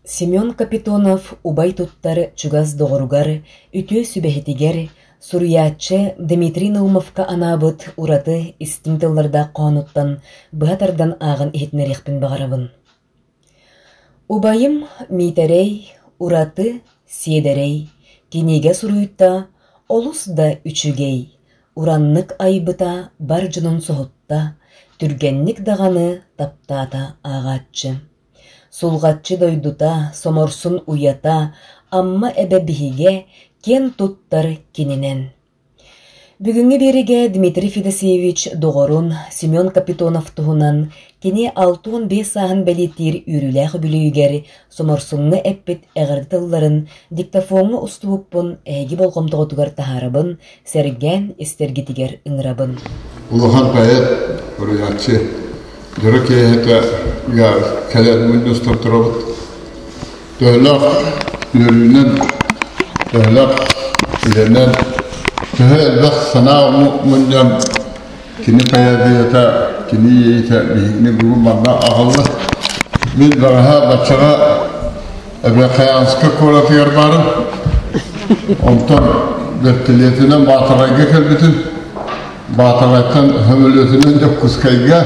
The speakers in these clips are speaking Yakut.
Семен Капитонов убай туттар чугас доҕоругар, үтүө сүбэһитигэр, суруйааччы Дмитрий Наумовка анаабыт ураты истиҥ тыллардаах хоһоонуттан быһа тардан ааҕан иһитиннэриэхпин баҕарабын. Убайым Миитэрэй ураты сиэдэрэй, кинигэ суруйта олус да үчүгэй, ураннык айбыта бар дьонун соһутта, түргэнник даҕаны таптаата ааҕааччы. Сулҕаччы дойдута, Соморсун уйата, Амма эбэ биһигэ киэн туттар кининэн. Бүгүҥҥү биэриигэ Дмитрий Федосеевич доҕорун Семен Капитонов туһунан кини 65 сааһын бэлиэтиир үөрүүлээх үбүлүөйүгэр Соморсуҥҥа эппит эҕэрдэ тылларын диктофоҥҥа устубуппун эһиги болҕомтоҕутугар таһаарабын, сэргээн истэргитигэр ыҥырабын. Улахан поэт, суруйааччы дьоро киэһэтэ кэлэн мунньустан турабыт. Төһөлөөх үөрүүнэн, төһөлөөх үлэнэн, төһө элбэх санаа мунньан кини поэзията, кини иэйиитэ биһигини бүгүн манна аҕалла. Мин бэҕэһээ баччаҕа Эбэхээнскэ куоратыгар баарым. Онтон бэртэлиэтинэн Баатаҕайга кэлбитим. Баатаҕайтан сөмөлүөтүнэн Дьокуускайга,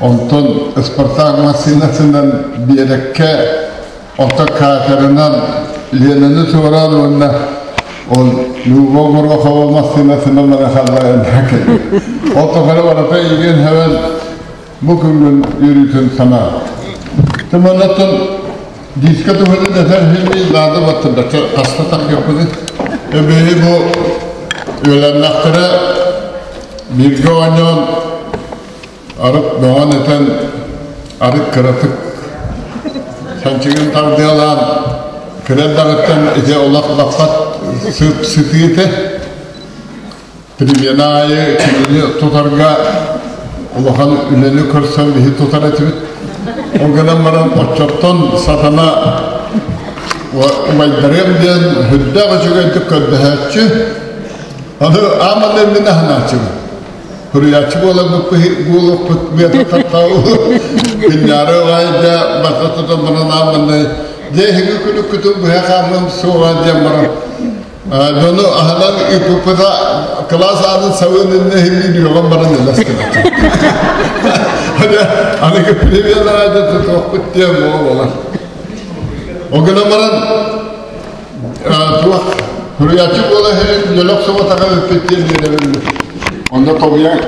онтон Спартак массыынатынан биэрэккэ, оттон катерынан Ленаны туораан уонна ол Люба Горохова массыынатынан барахаллар кэлбит. Ол тухары барыта иигэн-хэбэн бу күҥҥүн үөрүүтүн санаа. Тыманнаттан диска туһунан этэр иһин наада баттырдачча хаста таххыахпытый. Эбиһи бу үөлэннэхтэрэ бииргэ оонньоон арыт бөҕөн этэн арыт кыратык санчыгын тардыалаан кыра эрдэҕиттэн ити олох баппат сытыы этэ. Перемена аайы кинини тутарга улахан үлэни көрсөн биһи тутар этибит. Ол гынан баран оччоттон сатана убайдарыам диэн сүрдээх үчүгэйдик көрдөһөөччү. Аны ааманы мин аһынааччыбын. Суруйааччы буолуохпут миэтэ таптаабы. Күннээри ылайда бата тутан баран ааманы дьэ эһиги күлүккүтүн быһа хаамыам суоҕа диэн баран Дьону аһынан ыыппыппыта кылаас аанын сабыан иннэ иһин үөҕэн баран элэс гынатым. Аныгы премиялар тутуохпут диэн буолар. Ол гынан баран туох суруйааччы буола иһин дьөлөх суботаҕа ыыппыт диэн биэрэбин. Онно тобуйан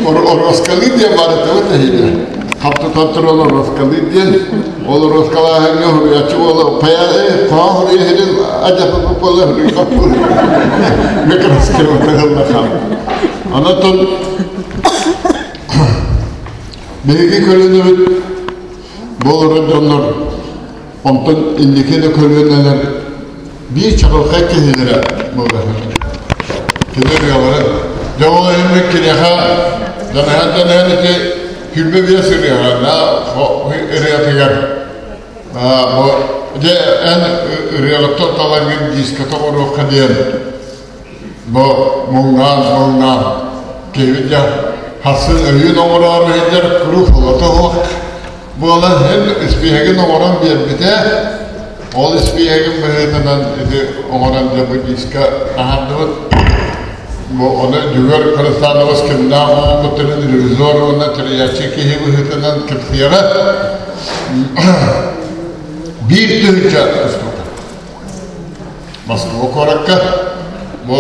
Ороскалыы диэн баар этэ эһиги. Хаптатан туран ороскалыы диэн. Ол ороскалааһыҥҥа суруйааччы буола пая хоһоон суруйа иһин адьаппыт буола суруйбаппын. Микроскопа Онон биһиги көлүөнэбит буоларын дьоннор онтон инники да көлүөнэлэр биир чаҕылхай киһилэрэ буолар. Кини ырыалары дьэ ол иһин киниэхэ дьаныһан дьаныһан ити 25 ырыаҕа ырыатыгар бу дьэ эн ырыаҕыттан талаҥҥын диската оҥоруохха диэн бу муҥнаан муҥнаан киһибит дьэ хассын өйүн оҥороору сылдьар куруук солото суох буолан иһин испииһэгин оҥорон биэрбитэ. Ол испииһэгин быһыытынан ити оҥорон дьэ бу диска таһаардыбыт. Бу ону Дьөгүөр Христанович кимнээх оҥорбуттарын ревизор уонна тэрийээччи киһи быһыытынан кэпсиэҕэ. 1000 устука. Москва куоракка бу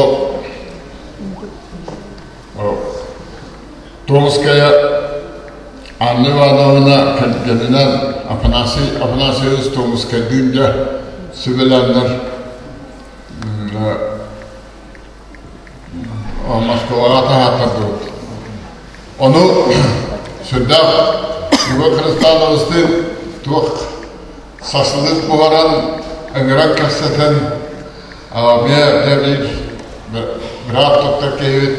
Томская Анна Ивановна кэргэнинэн Афанасий Афанасьевич Томскайдыын дьэ сүбэлээннэр Москваҕа таһааттардыбыт. Ону сүрдээх Егор Христановичтыын туох сасылык буһаран, ыҥыран кэпсэтэн Эмиэ дьэ биир быраап туттар киһибит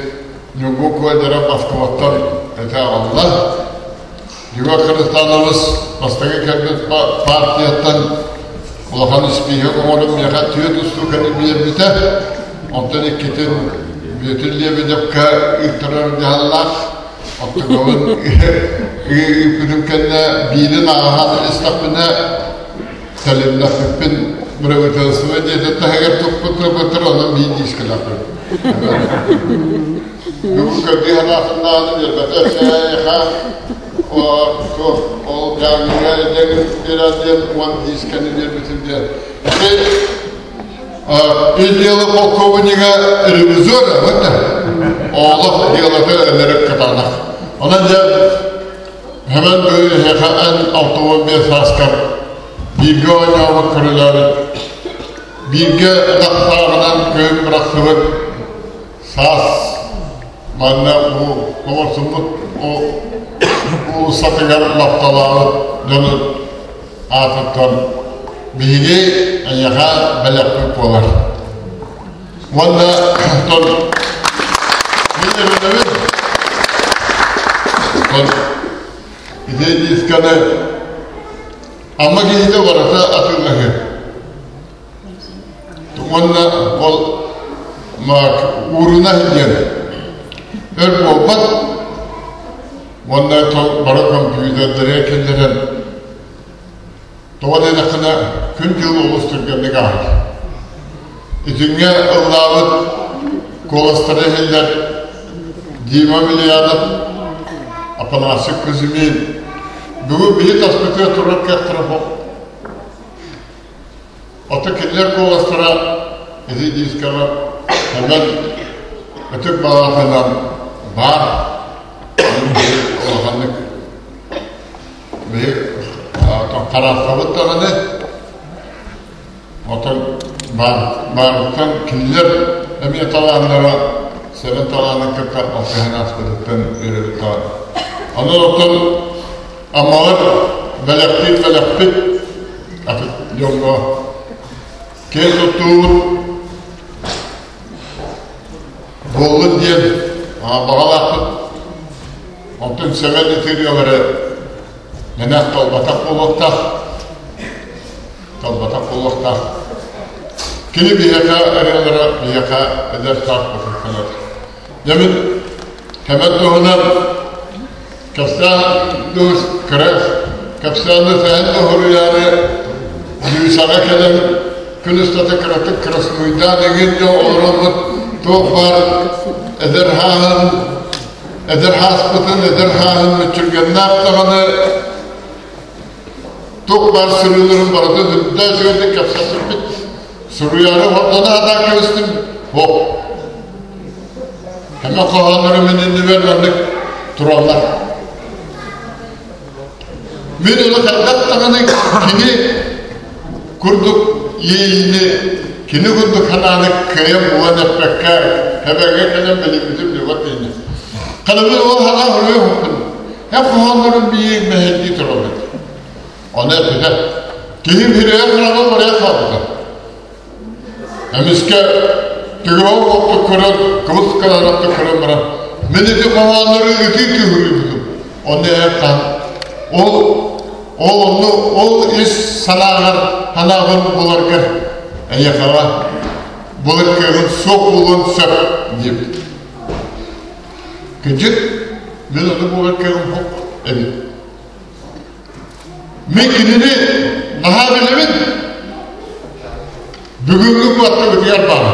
Ньургу Куодара Москваттан этэ аҕалла. Егор Христанович бастакы кэлбит партияттан улахан испииһэк оҥорон миэхэ түөрт устууканы биэрбитэ. Онтон иккитин Бүөтүр Лебедевкэ ыыттарар дьаһаллаах. Оттугабын Ыыппытым кэннэ биирин ааһан истэхпинэ сэлимнэхпиппин бырабыыталыстыба дьиэтин таһыгар туппут онон биир диискэлээхпин. Бүгүн көрдүү санаатыннаҕына биэрбэтэ эйиэхэ ол дьааҥыга илдьэн биэрэр диэн уон диискэни биэрбитим диэн. Ити дело полковнига ревизора, вот олох делото өлөрүк кытаанах. Онон дьэ Һэмэн эһиэхэ эн 65 сааскар бииргэ оонньообут көрүлээбит, бииргэ ынах сааҕынан күөн бырахсыбыт саас манна бу оҥорсуммут уулуссатыгар лапталаабыт дьону аатыттан биһиги эйиэхэ бэлэхпит буолар. Уонна оттон мин эрэнэбин оттон ити дисканы Амма киһитэ барыта атыылаһыа. Уонна ол ууруна диэн өр буолбат уонна бары компьютердары киллэрэн Тоҕо диэтэххинэ, күн-дьыл олус түргэнник ааһар. Итинҥэ ыллаабыт куоластара иһиллэр Дима Емельянов, Афанасий Кузьмин бүгүн биһи таспытыгар турар кыахтара суох. Оттон кинилэр куоластара ити дискаҕа ханан ытык балаатанан баар улаханнык Биһи хараахтабыт даҕаны, оттон баарыттан кинилэр эмиэ талааннара Сэмэн талаанын кытта алтыһан ааспытыттан үөрэбит даҕаны. Онон оттон Аммалар бэлэхтиир бэлэхпит атын дьоҥҥо киэн туттуубут буоллун диэн баҕалаахпыт. Онтон Сэмэн ытырыалары мэнэх талбатах буолуохтаах, талбатах буолуохтаах. Кини биһиэхэ ырыалара биһиэхэ эдэр сааспытын Дьэ мин Сэмэн туһунан кэпсээн дуу кыра кэпсээн сэһэн да Лүүсэҕэ кэлэн күн устата кыратык краснуйдаан эҥин да олороммут туох баар эдэр хааһын эдэр хааспытын эдэр хааһын мүччүргэннээх даҕаны туох баар сырыыларын барытын үрдээх үчүгэйдик кэпсэппиппит суруйаары хордоно сатаан кэбистим суох Кэмэ хоһооннору мин иннибэр маннык тураллар. Мин ону хайдах даҕаны кини курдук иэйиини, кини курдук санааны кыайан булан эппэккэ, эбэгэ кэлэн билиммитим дьыбат диэни. Ханабын ол санаа хоруйа Эн хоһооннорун биир мэһэйдии турабыт. Ону эппитэ. Киһим хирэйэ хараҕа барыа хаалбыта. Эмискэ тыгырау оттук көрөн, кыбыс кыраанаттык көрөн баран, мин ити хоһооннору ытыы түһүрүйбүтүм. Онно эр хаан ол ол онну ол ис санааҕар санаабын буларгар эйиэхэҕэ булар кыаҕын суох буолуон сөп диэбит. Кырдьык, мин ону булар кыаҕым суох эбит. Мин кинини наһаа билэбин. Бүгүҥҥү куоттабытыгар баар.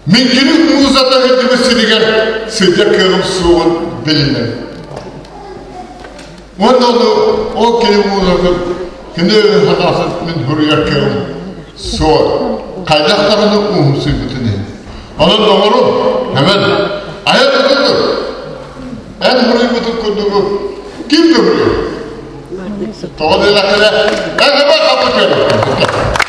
Мин кини музата сылдьыбыт сиригэр сылдьар кыаҕым суоҕун билинэбин. Уонна ону ол кини музатын кини санаатын мин суруйар кыаҕым суох. Хайдах даҕаны уһумсуйбутун иһин. Онон доҕорум, Хэмэн, айа тутуллur. Эн суруйбутун курдугу ким да суруйар. Тоҕо диэтэххинэ, эн эмэ хапы көрөр.